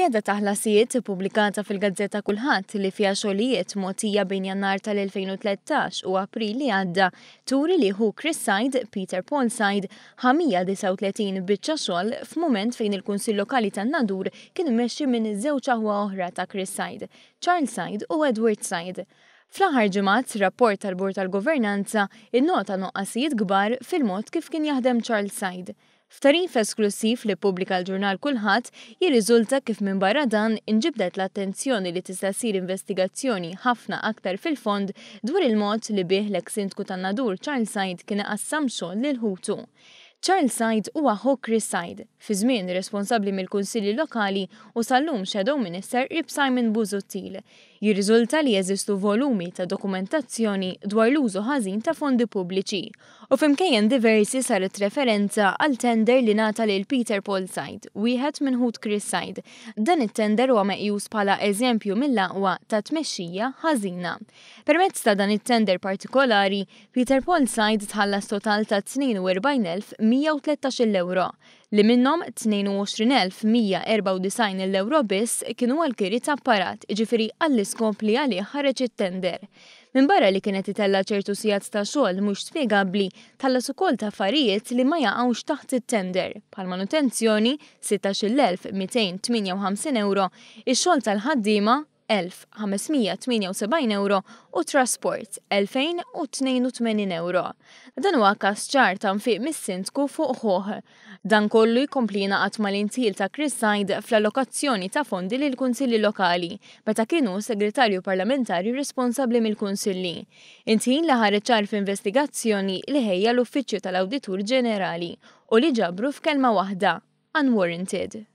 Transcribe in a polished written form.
Skeda ta' ħlasijiet ippubblikata fil-gazzetta Kullħadd li fiha xogħlijiet mogħtija bejn Jannar tal-2013 u April li għadda turi li ħu Chris Said, Peter Paul Said, ħa 139 biċċa xogħol f'mument fejn il-Kunsill Lokali tan-Nadur kien immexxi minn żewġ aħwa oħra ta' Chris Said, Charles Said u Edward Said. Fl-aħħar ġimgħat, rapport tal-Bord tal-Governanza nnota nuqqasijiet kbar fil-mod kif kien jaħdem Charles Said. F'tagħrif esklussiv li ppubblika l-ġurnal Kullħadd, jirriżulta kif minbarra dan inġibdet l-attenzjoni li tista' ssir investigazzjoni ħafna aktar fil-fond dwar il-mod li bih l-eks Sindku tan-Nadur Charles Said kien iqassam xogħol lil ħutu. Charles Said huwa ħu Chris Said, fi żmien responsabbli mill-Kunsilli Lokali u sal-lum Shadow Minister qrib Simon Busuttil. Jirriżulta li jeżistu volumi ta' dokumentazzjoni dwar l-użu ħażin ta' fondi pubbliċi u f'imkejjen diversi saret referenza għal tender li ngħata lil Peter Paul Said, wieħed minn ħut Chris Said. Dan it-tender huwa meqjus bħala eżempju mill-aqwa ta' tmexxija ħażina. Permezz ta' dan it-tender partikolari, Peter Paul Said tħallas total ta' 42,113-il ewro, li minnhom 22,194 il ewro biss kienu għall-kiri ta' apparat, jiġifieri għall-iskop li għalih ħareġ it-tender. Minbarra li kien qed itella' ċertu sigħat ta' xogħol mhux spjegabbli, tħallas ukoll ta' affarijiet li ma jaqgħux taħt it-tender, bħal manutenzjoni, 16,258 ewro, ix-xogħol tal-ħaddiema, 1,578 ewro u trasport, 2,082 ewro. Dan huwa każ ċar ta' nfiq mis-Sindku fuq ħuh. Dan kollu jkompli jingħaqad mal-indħil ta' Chris Said fl-allokazzjoni ta' fondi lill-Kunsilli Lokali meta kien hu Segretarju Parlamentari responsabbli mill-Kunsilli. Indħil li ħareġ ċar f'investigazzjoni li ħejja l-Uffiċċju tal-Awditur Ġenerali u li ġabru f'kelma waħda, unwarranted.